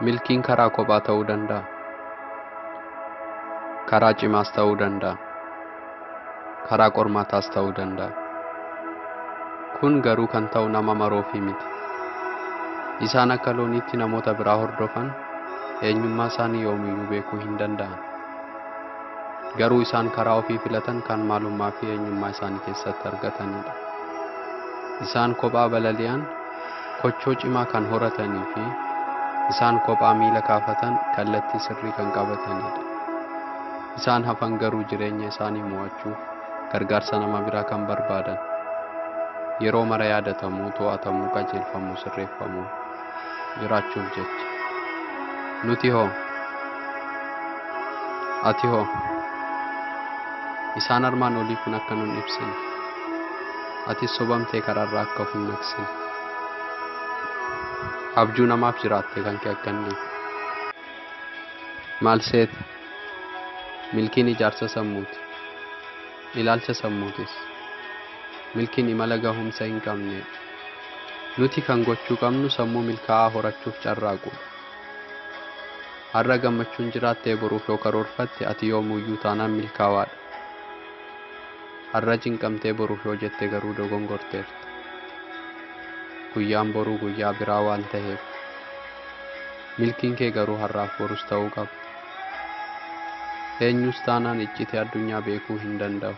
Milkiin karaa kophaa ta'uu danda'a. Karaa cimaas ta'uu danda'a. Karaa qormaataas ta'uu danda'a. Kun garuu kan ta'u nama maroofii miti. Isaan akka looniitti namoota biraa hordofan eenyummaa isaanii yoomiyyuu beekuu hin danda'an. Garuu isaan karaa ofii filatan kan maalummaa fi eenyummaa isaanii keessatti argatanidha. Isaan kophaa balali'an kochoo cimaa kan horatanii fi isaan kophaa miila kaafatan kallattii sirrii kan qabatanidha. Isaan hafan garuu jireenya isaanii mo'achuuf gargaarsa nama biraa kan barbaadan. Yeroo mara yaadatamuu, to'atamuu, qajeelfamuu, sirreeffamuu jiraachuuf jecha. Nuti hoo? Ati hoo? Isaan armaan olii kun akka nun ibsine. Atis sobamtee karaarraa akka of hin maqsine. Abjuu namaaf jiraatte kan kee akka hin dhiifne. Maal seeta? Milkiin ijaarsa sammuuti. Ilaalcha sammuutis. Milkiin imala gahumsa hin qabnedha. Nuti kan gochuu qabnu sammuu milkaa'aa horachuuf carraaquudha. Har'a gammachuun jiraattee boruuf yoo karoorfatte ati yoomuyyuu taanaan milkaa'aadha. Har'a cinqamtee boruuf yoo jette garuu dogongorteerta. Guyyaan boruu guyyaa biraa waan ta'eef. Milkiin kee garuu har'aaf borus ta'uu qaba. Eenyus taanaan iccitii addunyaa beekuu hin danda'u.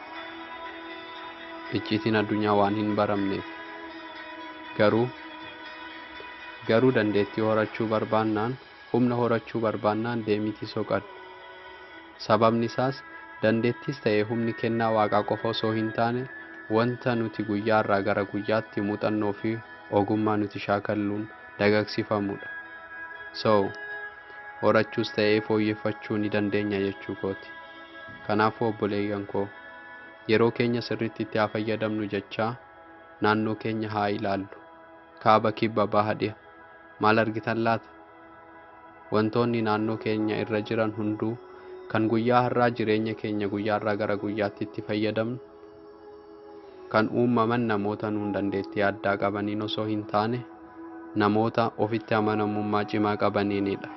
Iccitiin addunyaa waan hin baramneef. Garuu dandeettii horachuu barbaannaan, humna horachuu barbaannaan deemiitii soqadhu. Sababni isaas dandeettis ta'e humni kennaa waaqaa qofa osoo hin taane wanta nuti guyyaarraa gara guyyaatti muuxannoo fi ogummaa nuti shaakalluun dagagsifamudha. So, horachuus ta'ee fooyyeffachuu ni dandeenya jechuu kooti. Kanaafuu obboleeyyan koo yeroo keenya sirriitti itti haa fayyadamnu jechaa naannoo keenya haa ilaallu. Kaaba, kibba, baha, dhiha. Maal argitan laata? Wantoonni naannoo keenya irra jiran hunduu kan guyyaa har'aa jireenya keenya guyyaarraa gara guyyaatti itti fayyadamnu kan uumaman namoota nuun dandeettii addaa qabaniin osoo hin taane namoota ofitti amanamummaa cimaa qabaniinidha.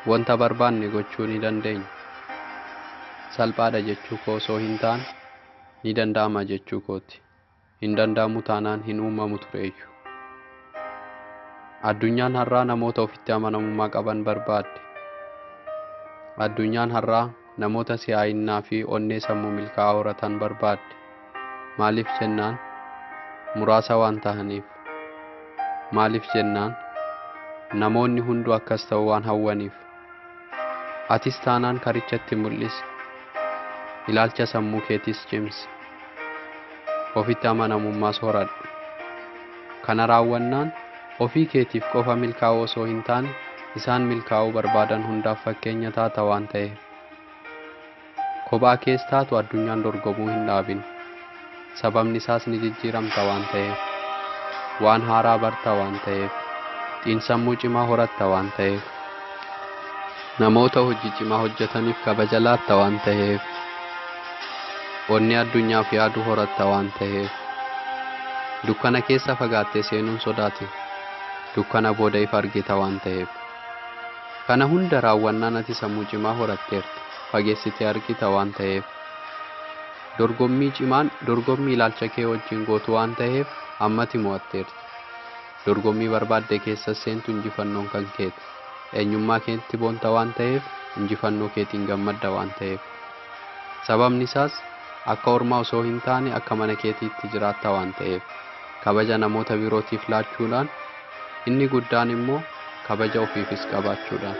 Wanta barbaanne gochuu ni dandeenya. Salphaadha jechuu koo osoo hin taane ni danda'ama jechuu kooti. Hin danda'amu taanaan hin uumamu tureyyuu. Addunyaan har'aa namoota ofitti amanamummaa qaban barbaadde. Addunyaan har'aa namoota si'aayinnaa fi onnee sammuu milkaa'aa horatan barbaadde. Maaliif jennaan muraasa waan tahaniif. Maaliif jennaan namoonni hunduu akkas ta'uu waan hawwaniif. Atis taanaan karichatti mul'isi. Ilaalcha sammuu keetiis cimsi. Ofitti amanamummaas horadhu. Kana raawwannaan ofii keetiif qofa milkaa'uu osoo hin taane isaan milkaa'uu barbaadan hundaaf fakkeenya taata waan ta'eef. Kophaa kees taatu addunyaan dorgomuu hin dhaabin. Sababni isaas ni jijjiiramta waan ta'eef. Waan haaraa barta waan ta'eef. Xiinsammuu cimaa horatta waan ta'eef. Namoota hojii cimaa hojjetaniif kabaja laatta waan ta'eef. Onnee addunyaaf yaadu horatta waan ta'eef. Dukkana keessa fagaattee seenuun sodaatin. Dukkana booda ifa argita waan ta'eef. Kana hunda raawwannaan ati sammuu cimaa horatteerta. Fageessitee argita waan ta'eef. Dorgommii cimaan dorgommii ilaalcha kee wajjin gootu waan ta'eef ammati mo'atteerta. Dorgommii barbaadde keessa seentu injifannoon kan keeti. Eenyummaa keetti boonta waan ta'eef injifannoo keetiin gammadda waan ta'eef. Sababni isaas akka ormaa osoo hin taane akka mana keetiitti jiraatta waan ta'eef. Kabaja namoota birootiif laachuudhaan inni guddaan immoo kabaja ofiifis qabaachuudhaan.